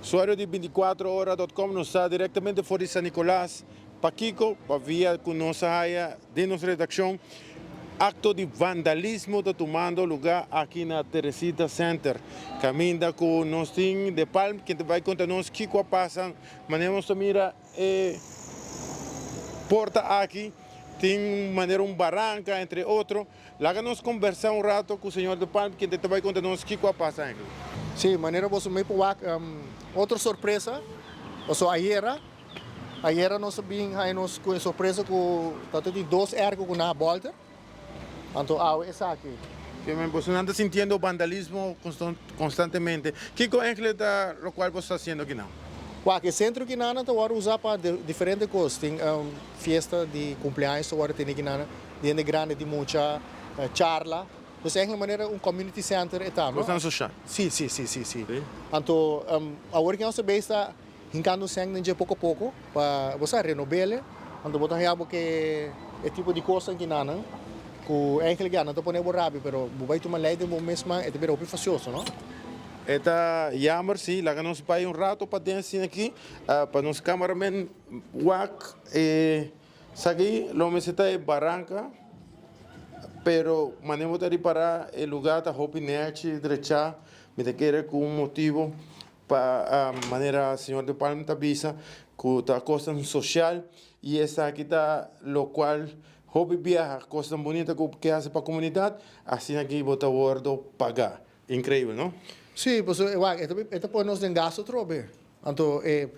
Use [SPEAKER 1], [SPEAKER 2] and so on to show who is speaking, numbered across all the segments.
[SPEAKER 1] Usuario di 24ora.com, nos ta directamente for di San Nicolas. Pakico? Pa via cu nos a haya den nos redaccion, acto di vandalismo ta tumando lugar aki na Teresita Center. Caminda cu nos tin De Palm, ken ta bay conta nos kico a pasa. Manera nos ta mira e porta aki, tin manera un baranca, entre otro. Laga nos conversa un rato cu señor De Palm, ken ta bay conta nos kico a pasa eigenlijk.
[SPEAKER 2] Sí, manera boso mes por wak, otro sorpresa, paso ayera, ayera nos a bin haña nos cu e sorpresa cu ta tin dos airco cu nan a bolter, anto awe esaki.
[SPEAKER 1] Ke men boso nan ta sintiendo vandalismo constantemente. Kico eigenlijk ta locual boso ta haciendo akinan?
[SPEAKER 2] Wak, e centro akinan ta worde usa pa diferente cos. Tin fiesta di cumpleaños ta worde tene akinan. Di hende grandi di mucha charla. Dus eigenlijk manera un community center e ta, no?
[SPEAKER 1] Cosnan social.
[SPEAKER 2] Si, si, si, si, si. Anto awor ki nos ta bezig ta hincando sèn den dje poco poco pa bo sa renob'el. Anto bo ta haña bo ke e tipo di cosnan ki nan cu eigenlijk ya nan ta pone bo rabia pero bo bay tuma ley den bo mes man e ta bira hopi facioso, no?
[SPEAKER 1] E ta jammer si, laga nos bay un rato paden asina aki pa nos cameraman wak e. Esaki lo mester ta e baranka, pero manera bo ta ripará e lugá ta hopi nèchi, drechá. Mi ta kere ku un motibu pa manera señor De Palm ta bisa ku ta kosnan sosial i esaki ta lokual hopi biaha kosnan bunita ku ke hasi pa komunidat, asina ki bo ta wòrdu pagá. Inkreibel, no?
[SPEAKER 2] Sí, pasobra wak e ta pone nos den gastu atrobe. Anto e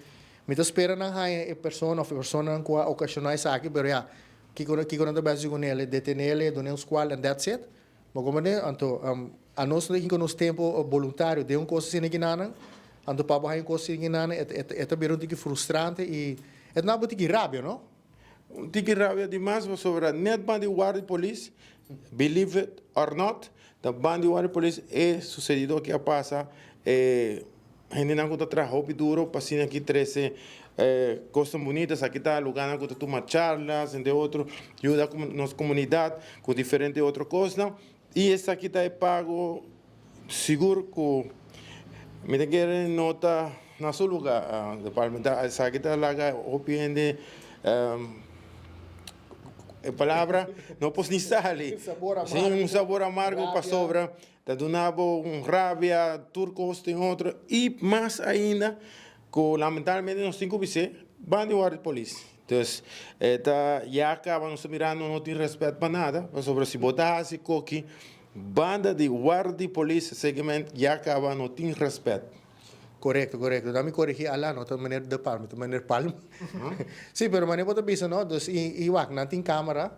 [SPEAKER 2] mi ta spera nan haña e persona of e personanan ku a okashoná esaki, pero ya, kiko kiko nan ta bai hasi ku nel? Detenel, dun'é un skual and that's it. Bo komprendé? Anto anos no hinka nos tempu boluntario den un kos asina kinanan, anto pa bo haña un kos asina kinanan e e ta bira un tiki frustrante i e ta na bo tiki rabia, no?
[SPEAKER 1] Un tiki rabia di mas pasobra net ban di warda di polis, believe it or not, ta ban di warda di polis e sucedido aki a pasa, e hendenan ku ta traha hopi duro pa asina aki trece kosnan bunita, esaki ta lugarnan ku ta tuma charlas entre otro, yuda nos comunidad ku diferente otro kosnan i esaki ta e pago. Sigur ku mi ta kere no ta na su luga departamento esaki ta laga hopi hende e palabra no por ni sali si un sabor amargo pasobra ta duna bo un rabia tur kos tin otro i mas ainda ku lamentablemente nos tin ku bis'é ban di wòrdu polis dus e ta ya kaba nos ta mirando no tin rèspèt pa nada pasobra si bo ta hasi koki. Banda di warda di polis segment ya caba no tin respet.
[SPEAKER 2] Corecto, corecto. Dan mi corrigi Ala, no ta meneer De Palm, ta meneer Palm. Si, pero manera bo ta bisa no, dus i i wak, nan tin camera,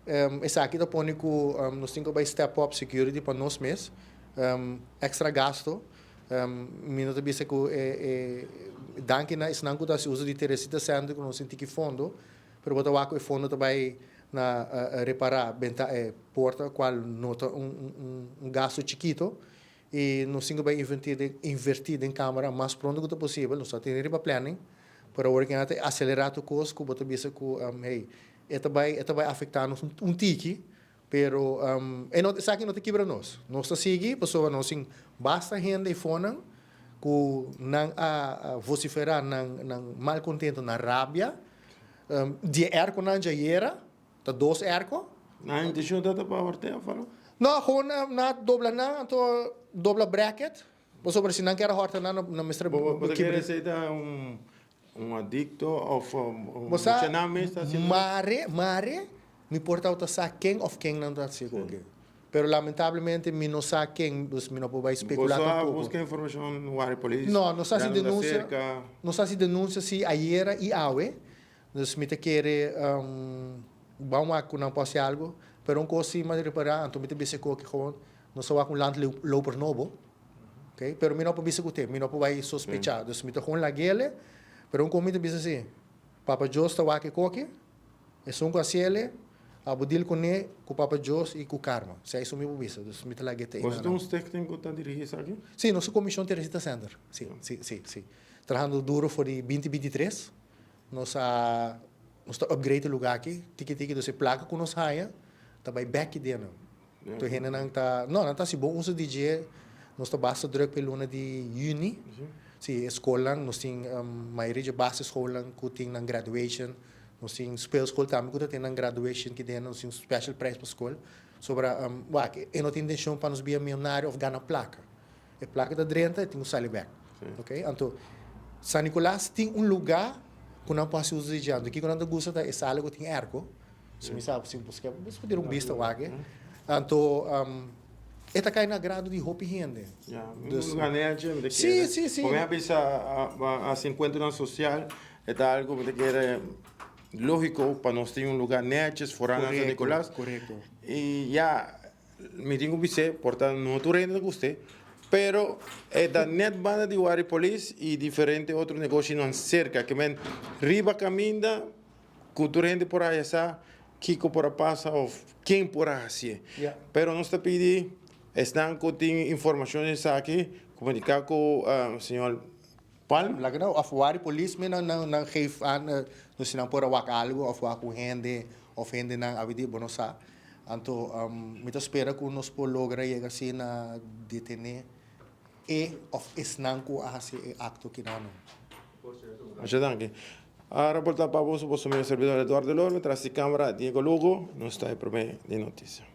[SPEAKER 2] esaki ta pone cu nos tin cu bay step up security pa nos mes, extra gasto. Mi no ta bisa cu e e danki na esnan cu ta haci uso di Teresita Center cu nos tin tiki fondo, pero bo ta wak cu e fondo ta bay na repará benta e porta cual no ta un gasto chikito y nos tin cu bay inverti den camera mas pronto cu ta posibel. Nos ta tene riba planning pero awor kinan ta acelera tur cos cu bo ta bisa cu hey e ta bay e ta bay afecta nos un tiki pero e no esaki no ta kibra nos. Nos ta sigui pasobra nos tin basta hende eyfonan cu nan a vocifera nan nan malcontento nan rabia. Di e airconan djayera, ta dos airco.
[SPEAKER 1] Nan intencion ta ta pa horte of alo?
[SPEAKER 2] No, gewoon na dobla nan, anto dobla bracket, pasobra si nan kier a horta nan, nan mester
[SPEAKER 1] Bo ta kere esey ta un un adicto of un muchanan mes ta haciendo?
[SPEAKER 2] Mare, mare, mi por tabata sa ken of ken nan ta haci koke. Pero lamentablemente mi no sa ken, dus mi no por bay specula
[SPEAKER 1] Boso a
[SPEAKER 2] tampoco.
[SPEAKER 1] busca informacion wari polis?
[SPEAKER 2] No, nos a haci
[SPEAKER 1] Dando
[SPEAKER 2] denuncia,
[SPEAKER 1] cerca?
[SPEAKER 2] nos a haci denuncia si ayera y awe. Dus mi ta kere ban wak cu nan por haci algo. Pero un cos si mi a repara, anto mi ta bisa cu gewoon nos a wak un landloper nobo, ok, pero mi no por bisa cu te, mi no por bay sospecha. Dus mi ta gewoon lag'ele, pero un cos mi ta bisa si, Papa Dios ta wak e koki. Esun ku hasiele, abo deal kuné ku Papa Dios i ku karma. Esei esun mi por bisa, dus mi ta laga e te
[SPEAKER 1] Boso ta un stichting ku ta dirigí esaki?
[SPEAKER 2] Sí, nos ta Komishon Teresita Center. Sí, sí, sí, sí. Trahando duro for di 2023. Nos a nos ta upgrade e lugá aki tiki tiki, dus e plaka ku nos haña ta bai bèk ki den nan. Tur hendenan ta, no, nan ta hasi bon uso di dje. Nos ta basta drùk pa e luna di yüni. Si, e skolnan, nos tin mayoria dje basisschoolnan ku tin nan graduation, nos tin speelschool tambe ku ta tin nan graduation kiden, nos tin special prijs pa skol. Sobra, wak, e no tin intencion pa nos bia millonario of gana plaka. E plaka ta drenta, e tin ku sali bek. Ok, anto San Nicolas tin un luga ku nan por hasi uso di dje. Anto kiko nan ta gusta ta e sala ku tin airco. Si mi sa si bo por tira un bista wak e. Anto e ta kai na agrado di hopi hende.
[SPEAKER 1] Ya, un luga nechi mi ta kere.
[SPEAKER 2] Si, si, si.
[SPEAKER 1] Bo mi a bisa hasi encuentronan social e ta algo mi ta kere logico pa nos tin un luga nechi for na San Nicolas.
[SPEAKER 2] Corecto, corecto.
[SPEAKER 1] Y ya Mi tin ku bis'é, por ta no tur hende ta gust'é, pero e ta nèt banda di Wari Polis i diferente otro negoshinan serka. Ke men riba kaminda ku tur hende por haya sa kiko por a pasa òf ken por a hasié. Pero nos ta pidi esnan ku tin informashon di esaki komuniká ku señor Palm.
[SPEAKER 2] Laga nan òf Wari Polis mi nan nan geef aan si nan por a wak algu òf wak un hende òf hendenan abi di bo no sa. Anto mi ta spera ku nos por logra yega asina na detené e òf esnan ku a hasi e akto kinano.
[SPEAKER 1] Masha danki. A raportá pa boso, boso mihó serbidor Eduardo Lorme, tras di kámara Diego Lugo. Nos ta e promé di notisia.